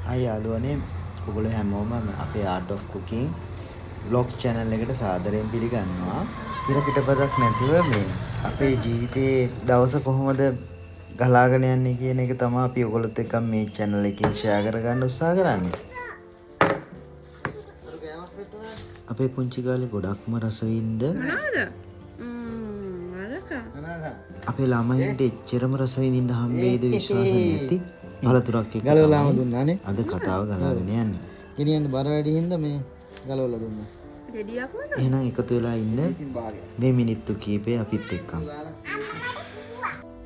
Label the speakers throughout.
Speaker 1: Hi යාළුවනේ, ඔයගොල්ලෝ හැමෝම අපේ Art of Cooking vlog channel එකට සාදරයෙන් පිළිගන්නවා. තිර පිටපතක් නැතිව මේ අපේ ජීවිතයේ දවස කොහොමද ගලාගෙන යන්නේ කියන එක තමයි අපි ඔයගොල්ලොත් එක්ක මේ channel එකෙන් share කරගන්න උත්සාහ කරන්නේ. අපේ පුංචි කාලේ ගොඩක්ම රස වින්ද අපේ ළමයින්ට එච්චරම රස විඳින්න හම්බෙයිද විශ්වාස නැති පළතුරක් එක්ක
Speaker 2: ගලවලාම
Speaker 1: තමයි
Speaker 2: දුන්නානේ.
Speaker 1: අද කතාව ගලාගෙන යන්නේ.
Speaker 2: ගෙනියන්න බර වැඩි හින්දා මේ ගලවලා දුන්නා.
Speaker 3: ගෙඩියක්මද?
Speaker 1: එහෙනම් එකතු වෙලා ඉන්න මේ මිනිත්තු කීපය අපිත් එක්කම.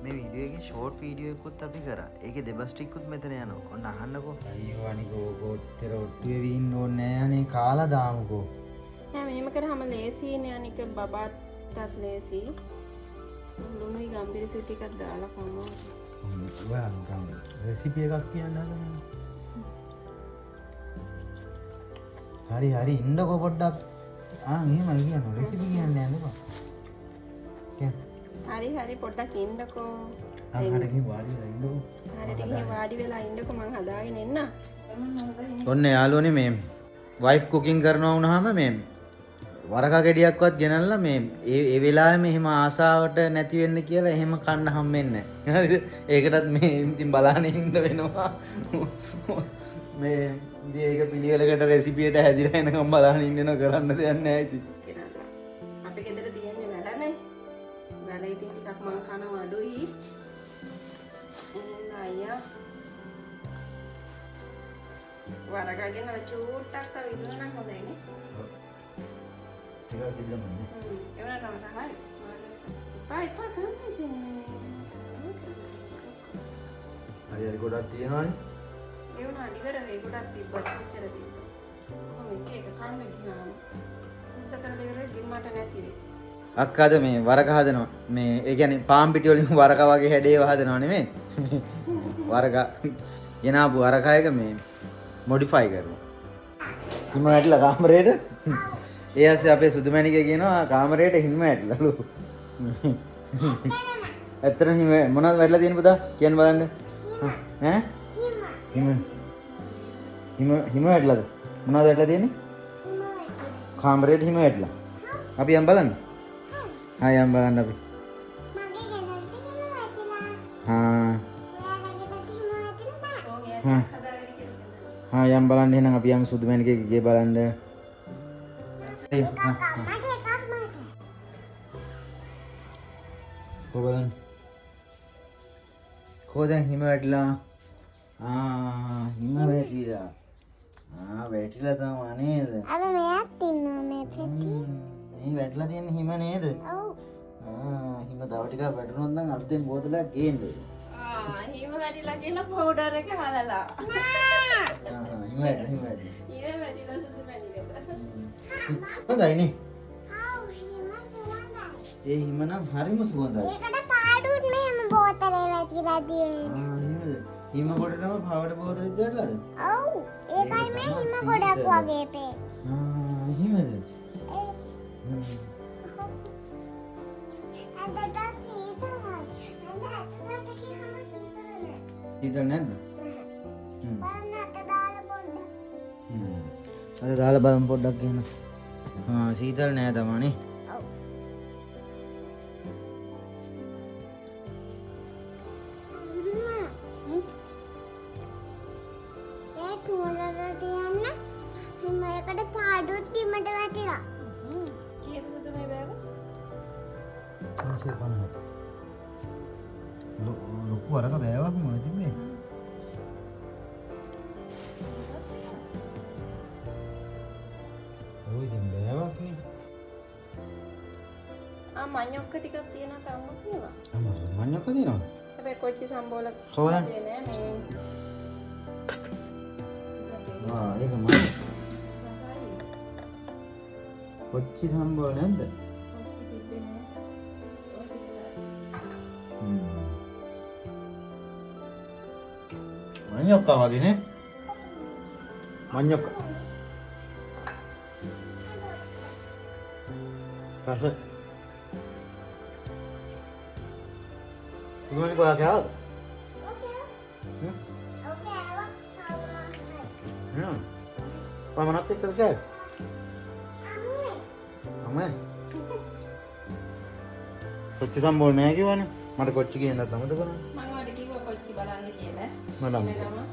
Speaker 1: මේ වීඩියෝ එකේ ෂෝට් වීඩියෝ එකකුත් අපි කරා. ඒකේ දෙබස් ටිකකුත් මෙතන යනවා. ඔන්න අහන්නකෝ.
Speaker 2: අයියෝ අනික ඕක ඔච්චර ඔට්ටුවේ වී ඉන්න ඕනේ නෑ අනේ, කාලා දාමුකෝ.
Speaker 3: නෑ, මෙහෙම කරාම ලේසියිනේ. අනික බබාටත් ලේසි. ලුණුයි ගම්බිරිසු ටිකක් දාලා කමු.
Speaker 2: ඔයා නිකන් රෙසිපි එකක් කියන්න හදනවා. හරි හරි ඉන්නකෝ පොඩ්ඩක්. ආ එහෙමයි කියන්න, රෙසිපි කියන්න යන්න එපා. කියන්න.
Speaker 3: හරි හරි පොඩ්ඩක් ඉන්නකෝ.
Speaker 2: ආ හරි ගිහින් වාඩි වෙලා ඉන්නකෝ.
Speaker 3: හරියට ගිහින් වාඩි වෙලා ඉන්නකෝ, මං හදාගෙන එන්න.
Speaker 2: ඔන්න යාළුවනේ, මේ වයිෆ් කුකින් කරනවා වුණාම මේ වරක ගෙඩියක්වත් ගෙනල්ලා මේ ඒ ඒ වෙලාවෙම එහෙම ආසාවට නැති වෙන්න කියලා එහෙම කන්න හම්බෙන්නේ නැහැ. හරිද? ඒකටත් මේ ඉතින් බලාගෙන ඉන්න වෙනවා. මේ ඉතින් ඒක පිළිවෙලකට රෙසිපියට හැදිලා එනකම් බලාගෙන ඉන්න වෙනවා, කරන්න දෙයක් නැහැ ඉතින්.
Speaker 3: ගෙනල්ලා. අපේ ගෙදර තියෙන්නේ වැලනේ. වැල ඉතින් ටිකක් මං කනවා අඩුයි. එහෙනම් අයියා වරක ගෙනල්ලා චූට්ටක් තව ඉදුණා නම් හොඳයි නේ.
Speaker 2: ටිකක් ඉල්ලමු නේ.
Speaker 3: ඒ වුණාට මට හරි. එපා එපා කරන්න ඉතින්.
Speaker 2: හරි හරි ගොඩක් තියෙනවනේ.
Speaker 3: ඒ වුණාට ඉවර වෙයි, ගොඩක් තිබ්බත් කොච්චර තිබ්බත්. කොහොම එක එක කන්න ගියාම සුද්ධ කරලා ඉවර වෙයි මට නැති වෙයි.
Speaker 2: අක්කා අද මේ වරක හදනවා. මේ ඒ කියන්නේ පාන් පිටි වලින් වරක වගේ හැඩේව හදනවා නෙමෙයි. වරක ගෙනාපු වරක එක මේ මොඩිෆයි කරනවා. හිම වැටිලා කාමරේට. ඒ ඇස්සේ අපේ සුදු මැණිකේ කියනවා කාමරේට හිම වැටිලාලු. ඇත්තටම හිම මොනවද වැටිලා තියෙන්නේ පුතා? කියන්න බලන්න. ඈ? හිම. හිම හිම වැටිලාද? මොනවද වැටිලා තියෙන්නේ? කාමරේට හිම වැටිලා. අපි යන් බලන්න. හා යන් බලන්න අපි.
Speaker 4: මගේ ගෙදරට හිම වැටිලා.
Speaker 2: හා
Speaker 4: ඔයාලා ගෙදරට හිම වැටිලා නෑ.
Speaker 3: ඕන් එයා
Speaker 2: හා
Speaker 3: හදාගෙන කියලා.
Speaker 2: හා යන් බලන්න, එහෙනම් අපි යමු සුදු මැණිකේ ගේ බලන්න. ඒ හා
Speaker 4: මට එකක් මට.
Speaker 2: කො බලන්න. කො දැන් හිම වැටිලා? ආ හිම වැටිලා. ආ වැටිලා තමයි නේද?
Speaker 4: අර මෙයාත් ඉන්නවා මේ පෙට්ටියේ.
Speaker 2: මේ වැටිලා තියෙන හිම නේද?
Speaker 4: ඔව්.
Speaker 2: ආ හිම තව ටිකක් වැටුණොත් නම් අලුතෙන් බෝතලයක් ගේන්න ඕනේ.
Speaker 3: ආ හිම වැටිලා කියලා පවුඩර් එක හලලා.
Speaker 2: ආ හිම වැටිලා, හිම වැටිලා.
Speaker 3: හිම වැටිලා සුදු මැණිකට.
Speaker 2: හොඳයි නේ?
Speaker 4: ඔව්, හිම සුවඳයි.
Speaker 2: ඒ හිම නම් හරිම සුවඳයි.
Speaker 4: ඒකට පාඩුත් මෙහෙම බෝතලේ වැටිලා තියෙන්නේ.
Speaker 2: ආ හිමද? හිම කොටටම පවඩ බෝතලෙත් වැටලාද?
Speaker 4: ඔව්. ඒකයි මේ හිම ගොඩක් වගේ පේන්නේ.
Speaker 2: ආ හිමද?
Speaker 4: ඒ
Speaker 2: හ්ම්.
Speaker 4: ඇඳට සීතලයි. ඇඳ ඇතුළට ගියාම සීතල නෑ.
Speaker 2: සීතල නැද්ද? හ්ම්.
Speaker 4: බලන්න අත දාලා පොඩ්ඩක්.
Speaker 2: හ්ම්. අද දාලා බලමු පොඩ්ඩක් එහෙනම්. ආ සීතල නෑ තමනේ.
Speaker 4: ඔව්. අම්මා. ඒ කූලරට තියන්න හිම එකට පාඩුත් බිමට වැටිලා.
Speaker 3: කීයද සුදු මේ බෑව?
Speaker 2: 350. ලොකු අරක බෑවක් මොන තිබ්බේ? ඔව් ඉතින් බෑවක් නේ.
Speaker 3: ආ මඤ්ඤොක්ක ටිකක් තියෙනවා තාම කියනවා.
Speaker 2: අම්මා මඤ්ඤොක්ක තියෙනවද?
Speaker 3: හැබැයි කොච්චි සම්බෝල
Speaker 2: කොහොමද?
Speaker 3: නෑ මේ.
Speaker 2: ආ ඒක මම
Speaker 3: රසයි.
Speaker 2: කොච්චි සම්බෝල නැද්ද?
Speaker 3: කොච්චි තිබ්බේ නෑ. ඔය ටික.
Speaker 2: හ්ම්. මඤ්ඤොක්ක වගේ නේ? මඤ්ඤොක්ක. රස. සුදුමණි කොහා කෑවද?
Speaker 4: ඕකේ.
Speaker 2: හ්ම්?
Speaker 4: ඕකේ ආවා.
Speaker 2: හ්ම්. ඔයා මොනවත් එක්කද කෑවේ?
Speaker 4: අම්මේ.
Speaker 2: අම්මේ. කොච්චි සම්බෝල් නෑ කිව්වනේ. මට කොච්චි කියන්නත් අමතක වුණා.
Speaker 3: මං ඔයාලට කිව්වා කොච්චි බලන්න කියලා.
Speaker 2: මට අමතක.
Speaker 3: එන ගමන්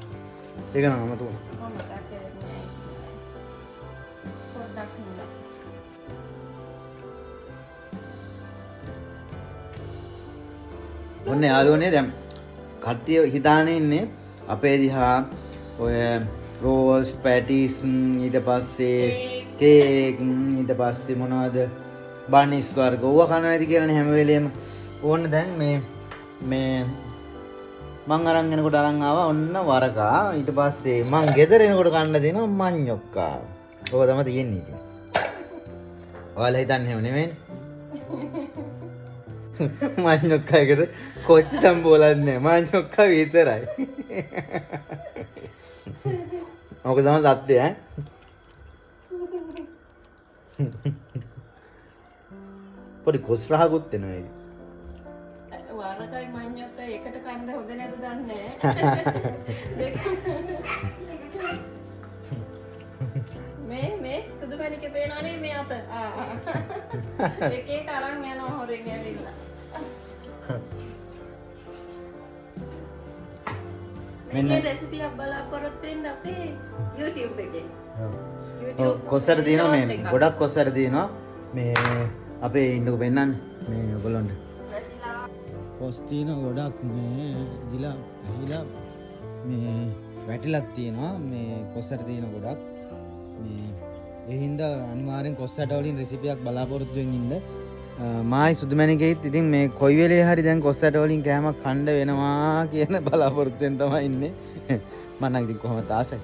Speaker 2: ඒක නම් අමතක වුණා.
Speaker 3: මම මතක් කරන්නේ නෑ. පොඩ්ඩක් හින්දා.
Speaker 2: ඔන්න යාළුවනේ, දැන් කට්ටිය හිතානේ ඉන්නේ අපේ දිහා ඔය රෝල්ස්, පැටිස්, ඊට පස්සේ කේක්, ඊට පස්සේ මොනවද බනිස් වර්ග ඕවා කනවා ඇති කියලානේ හැම වෙලේම. ඕන්න දැන් මේ මේ මං අරන් එනකොට අරන් ආවා ඔන්න වරකා. ඊට පස්සේ මං ගෙදර එනකොට කන්න දෙනවා මඤ්ඤොක්කා. ඕවා තමයි තියෙන්නේ ඉතින්. ඔයාලා හිතන්නේ එහෙම නෙමෙයිනේ. මඤ්ඤොක්කා එකට කොච්චි සම්බෝලක් නෑ, මඤ්ඤොක්කා විතරයි. ඕක තමයි සත්‍යය ඈ. පොඩි කොස් රහකුත් එනවා ඒක.
Speaker 3: වරකයි මඤ්ඤොක්කයි එකට කන්න හොඳ නැද්ද දන්නේ නෑ. මේ මේ සුදු මැණිකේ පේනවනේ මේ අත. ආ ආ. එක එක අරන් යනවා හොරෙන් ඇවිල්ලා. මේකේ රෙසිපි එකක් බලාපොරොත්තු වෙන්න අපේ YouTube එකේ.
Speaker 2: ඔව්.
Speaker 3: YouTube
Speaker 2: කොස්සට තියෙනවා මේ
Speaker 3: short එකක්.
Speaker 2: ගොඩක් කොස්සට තියෙනවා මේ අපේ ඉන්නකෝ පෙන්නන්න මේ ඔයගොල්ලන්ට.
Speaker 3: වැටිලා.
Speaker 2: කොස් තියෙන ගොඩක් මේ දිලා ඇහිලා මේ වැටිලක් තියෙනවා මේ කොස්සට තියෙන ගොඩක් මේ ඒ හින්දා අනිවාර්යෙන් කොස්සට වලින් රෙසිපියක් බලාපොරොත්තු වෙන්න ඉන්න. මායි සුදුමැණිකෙයිත් ඉතින් මේ කොයි වෙලේ හරි දැන් කොස්සට වලින් කෑමක් කන්න වෙනවා කියන බලාපොරොත්තුෙන් තමයි ඉන්නේ. මං නම් ඉතින් කොහොමද ආසයි.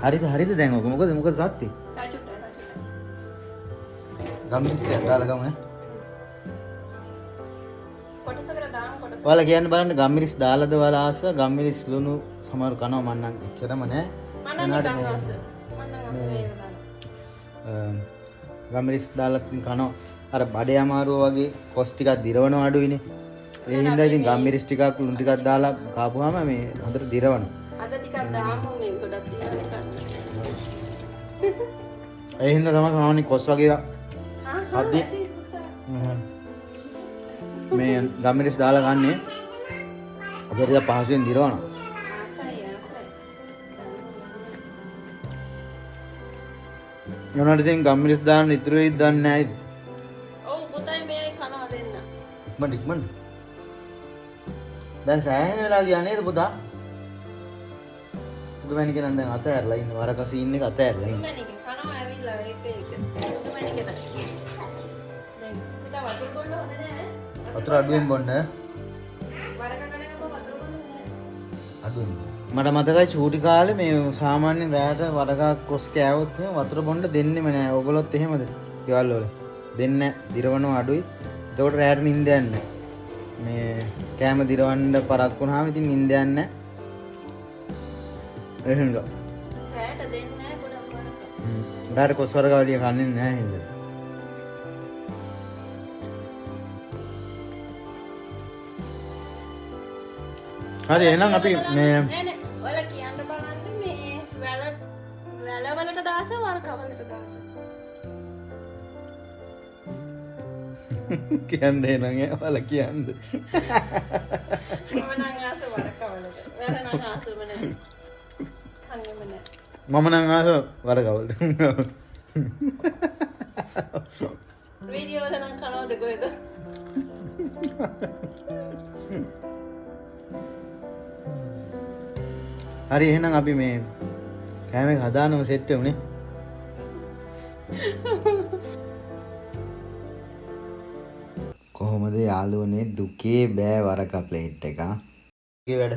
Speaker 2: හරිද හරිද දැන් ඔක මොකද මොකද තත්ති?
Speaker 3: තව චුට්ටයි, තව චුට්ටයි.
Speaker 2: ගම්මිරිස් ටිකක් දාලා ගමු ඈ.
Speaker 3: කොටසකට දාමු කොටස.
Speaker 2: ඔයාලා කියන්න බලන්න ගම්මිරිස් දාලාද ඔයාලා ආස? ගම්මිරිස් ලුණු සමහර කනවා මං නම් එච්චරම නෑ.
Speaker 3: මං නම්
Speaker 2: උනාට
Speaker 3: නිකන්
Speaker 2: මේ
Speaker 3: ආස. මං නම් ආස වේව දානවා.
Speaker 2: ගම්මිරිස් දාලා ඉතින් කනවා. අර බඩේ අමාරුව වගේ කොස් ටිකක් දිරවනවා අඩුයිනේ. ඒ හින්දා ඉතින් ගම්මිරිස් ටිකක් ලුණු ටිකක් දාලා කාපුවාම මේ හොඳට දිරවනවා.
Speaker 3: අද ටිකක් දාමු මේ ගොඩක් තියෙනවනේ කන්න.
Speaker 2: ඒ හින්දා තමයි සාමාන්‍ය කොස් වගේ
Speaker 3: හා හා
Speaker 2: හද්දි.
Speaker 3: ඇති පුතා.
Speaker 2: මේ ගම්මිරිස් දාලා කන්නේ අපිට ටිකක් පහසුවෙන් දිරවනවා.
Speaker 3: ආසයි ආසයි.
Speaker 2: ඒ වුණාට ඉතින් ගම්මිරිස් දාන්න ඉතුරු වෙයිද දන්නේ නැහැ ඉතින්.
Speaker 3: ඔව් පුතයි මෙයයි කනවා දෙන්න.
Speaker 2: ඉක්මනට ඉක්මනට. දැන් සෑහෙන වෙලා ගියා නේද පුතා? සුදුමැණිකේ නම් දැන් අතෑරලා ඉන්නේ. වරක සීන් එක අතෑරලා ඉන්නේ.
Speaker 3: සුදුමැණිකේ කනවා ඇවිල්ලා එක එක. සුදුමැණිකේ තමයි. දැන් පුතා වතුර බොන්න හොඳ නෑ.
Speaker 2: වතුර අඩුවෙන් බොන්න.
Speaker 3: වරක කන ගමන් වතුර බොන්න නෑ.
Speaker 2: අඩුවෙන්. මට මතකයි චූටි කාලේ මේ සාමාන්‍යයෙන් රැයට වරකක් කොස් කෑවොත් එහෙම වතුර බොන්න දෙන්නෙම නෑ. ඔයගොල්ලොත් එහෙමද? ගෙවල් වල. දෙන්නේ නෑ. දිරවනවා අඩුයි. එතකොට රැයට නිින්ද යන්නේ නෑ. මේ කෑම දිරවන්න පරක් වුණාම ඉතින් නිින්ද යන්නේ නෑ. ඒ හින්දා.
Speaker 3: රැයට දෙන්නේ නෑ ගොඩක් වරක.
Speaker 2: රැයට කොස් වරක වලිය කන්නේ නෑ හින්දා. හරි එහෙනම් අපි මේ
Speaker 3: නෑ නෑ ඔයාලා කියන්න බලන්න මේ වැල වැල වලට දාස වරක වලට දාස.
Speaker 2: කියන්න එහෙනම් ඈ ඔයාලා කියන්න.
Speaker 3: මම නම් ආස වරක වලට. වැල නම් ආසම නෑ. කන්නේම නෑ.
Speaker 2: මම නම් ආස වරක වලට.
Speaker 3: වීඩියෝ වල නම් කනවද කොහෙද?
Speaker 2: හරි එහෙනම් අපි මේ කෑම එක හදානම සෙට් වෙමුනේ.
Speaker 1: කොහොමද යාළුවනේ දුකේ බෑ වරක ප්ලේට් එක.
Speaker 2: ගේ වැඩ.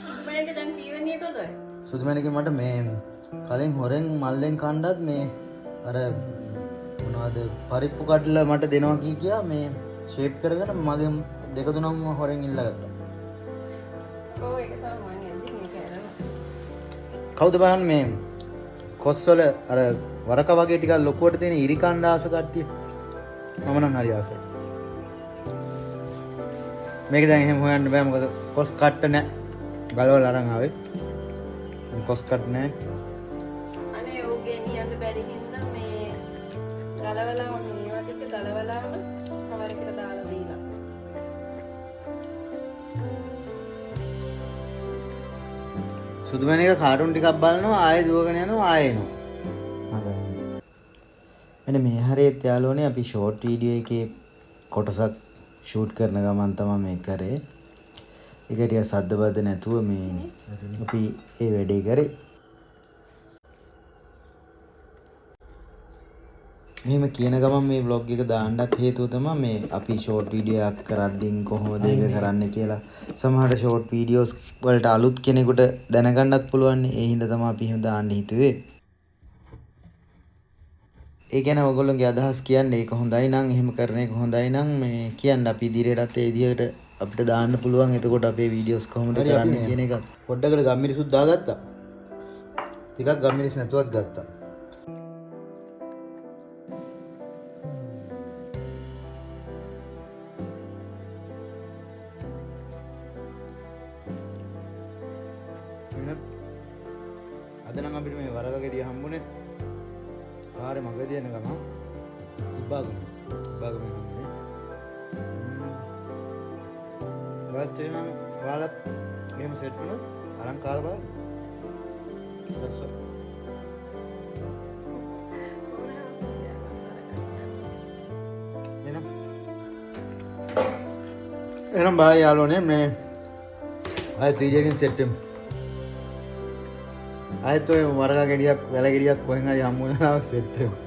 Speaker 3: සුදුමැණිකේ දැන් කීවෙනි එකද ඔය?
Speaker 2: සුදුමැණිකේ මට මේ කලින් හොරෙන් මල්ලෙන් කණ්ඩත් මේ අර මොනවද පරිප්පු කඩල මට දෙනවා කී කියා මේ ෂේප් කරගෙන මගෙන් දෙක තුනක්ම හොරෙන් ඉල්ලගත්තා.
Speaker 3: ඔව් ඒක තමයි මං ඇඳින් ඒක ඇරලා.
Speaker 2: කවුද බලන්නේ මේ කොස් වල අර වරක වගේ ටිකක් ලොකුවට තියෙන ඉරි කණ්ඩ ආස කට්ටිය? මම නම් හරි ආසයි. මේක දැන් එහෙම හොයන්න බෑ මොකද කොස් කට්ට නෑ. ගලවලා අරන් ආවේ. කොස් කට් නෑ.
Speaker 3: අනේ ඔව් ගෙනියන්න බැරි හින්දා මේ ගලවලාම මේවා ටික ගලවලාම කවර් එකට දාලා දීලා.
Speaker 2: සුදුමැණික කාටුන් ටිකක් බලනවා, ආයෙ දුවගෙන යනවා, ආයෙ එනවා.
Speaker 1: මෙන්න මේ හරියත් යාළුවනේ අපි ෂෝට් වීඩියෝ එකේ කොටසක් ෂූට් කරන ගමන් තමයි මේ කරේ. ඒක ටිකක් සද්ද බද්ද නැතුව මේ අපි ඒ වැඩේ කරේ. මෙහෙම කියන ගමන් මේ ව්ලොග් එක දාන්නත් හේතුව තමයි මේ අපි ෂෝට් වීඩියෝ එකක් කරද්දී කොහොමද ඒක කරන්නේ කියලා සමහර ෂෝට් වීඩියෝස් වලට අලුත් කෙනෙකුට දැනගන්නත් පුළුවන්. ඒ හින්දා තමයි අපි එහෙම දාන්න හිතුවේ. ඒ ගැන ඔයගොල්ලෝගේ අදහස් කියන්න. ඒක හොඳයි නම්, එහෙම කරන එක හොඳයි නම් මේ කියන්න. අපි ඉදිරියටත් ඒ විදිහට අපිට දාන්න පුළුවන්. එතකොට අපේ වීඩියෝස් කොහොමද
Speaker 2: හරි, අපි
Speaker 1: කරන්නේ
Speaker 2: මේ
Speaker 1: කියන එකත්.
Speaker 2: පොඩ්ඩකට ගම්මිරිසුත් දාගත්තා. ටිකක් ගම්මිරිස් නැතුවත් ගත්තා. අද නම් අපිට මේ වරක ගෙඩිය හම්බුනේ පාරේ මගදී යන ගමන් ඉබ්බාගම. ඉබ්බාගම හම්බුනේ. ඔයාලත් එනවා, ඔයාලත් එහෙම සෙට් වුණොත් අරන් කාලා බලන්න. රස. එහෙනම් එහෙනම් බායි යාළුවනේ, මේ ආයෙත් වීඩියෝ එකකින් සෙට් වෙමු. ආයෙත් ඔය වරක ගෙඩියක් වැල ගෙඩියක් කොහෙන් හරි හම්බ වුණා නම් සෙට් වෙමු.